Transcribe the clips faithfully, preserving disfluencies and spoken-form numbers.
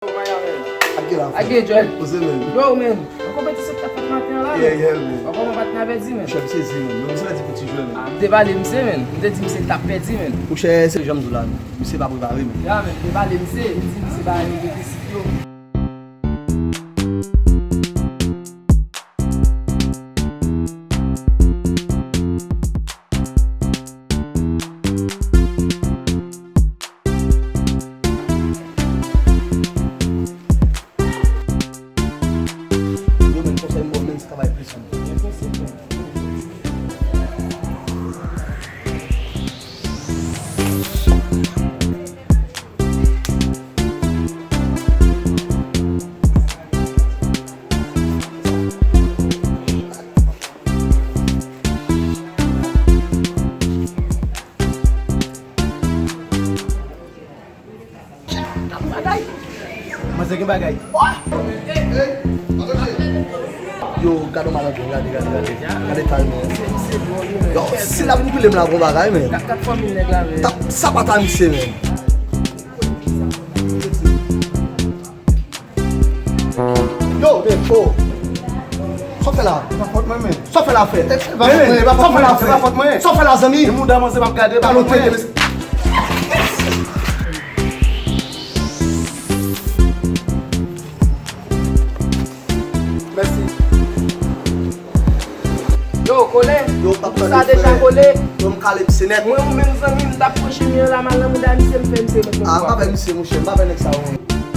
Ak gen la. Ak gen jwèt. Poze, men. Yo, men. Yon konpetisyon ki t ap fèt maten an la, men. Yeah, yeah, men. Ou konprann, pa t nan pèdi, men. Chèf sezi, men. Yo, misye la di pou ti jwè, men. Ah, m te pale misye, men. M te di misye l t ap pèdi, men. Monchè, se jan m di w la, men. Misye pa prepare, men. Ya, men. M te pale misye, m di misye pa rive isit, yo. Yo, men, konsèy m ba w, men, se travay plis, men. Bagay. Manzè gen bagay. Yo, gade yon malandren, gade, gade, gade. Gade tal, men. Yo, si l ap vin pile m la, gon bagay, men. Sa pa ta misye, men. Yo, men, oh. Sa w fè la? E pa fòt mwen, men. Sa w fè la, frè? E pa fòt mwen, e pa fòt mwen, e pa fòt mwen. Sa w fè la, zanmi? E mouda manzè m ap gade, e pa fòt mwen. Mèsi. Yo, kole. Yo, pa sa deja kole. Yo, m kale misye nèt. Mwen, ou menm zanmi m, t ap pran chimen an la, m al nan mouda misye, m fè misye met mwen. Ah, m pa fè misye, monchè, m pa fè nèg sa yo.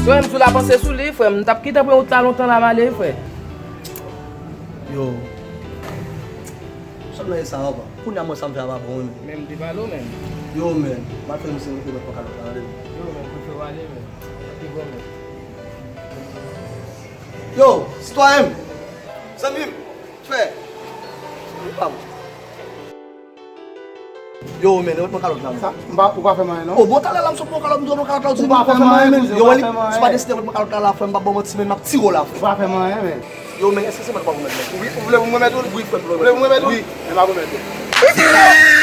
Yo, m sou la panse sou li, frè m. M t ap kite pran wout la lontan la, m ale, frè. Yo. Sa m nan sa, papa. Kounye a, mwen, sa m fè a pa bon, wi, men. Men m te pale w, men. Yo, men. M ap fè misye monte mèt pran kalòt la, ale, men. Yo, men, prefere w ale, men. Pi bon, men. Yo, sitwayen m. Zanmi m. Frè. Li pa bon. Yo, men, remèt mwen kalòt la, men. Sa, m pa, ou pa fè m anyen, non. O, bon, talè la, m sot pran kalòt, m di w remèt kalòt la, ou di, yo, wè, si w pa deside remèt mwen kalòt la, la, frè m, m ap ba w manti, men m ap tire w la, frè. Ou pa fè m anyen, men. Yo, men, èske se mwen k ap remèt, men? Wi, ou vle pou m remèt ou l? Wi, frè m, vle pou m remèt ou l? Wi. Men m ap remèt ou l.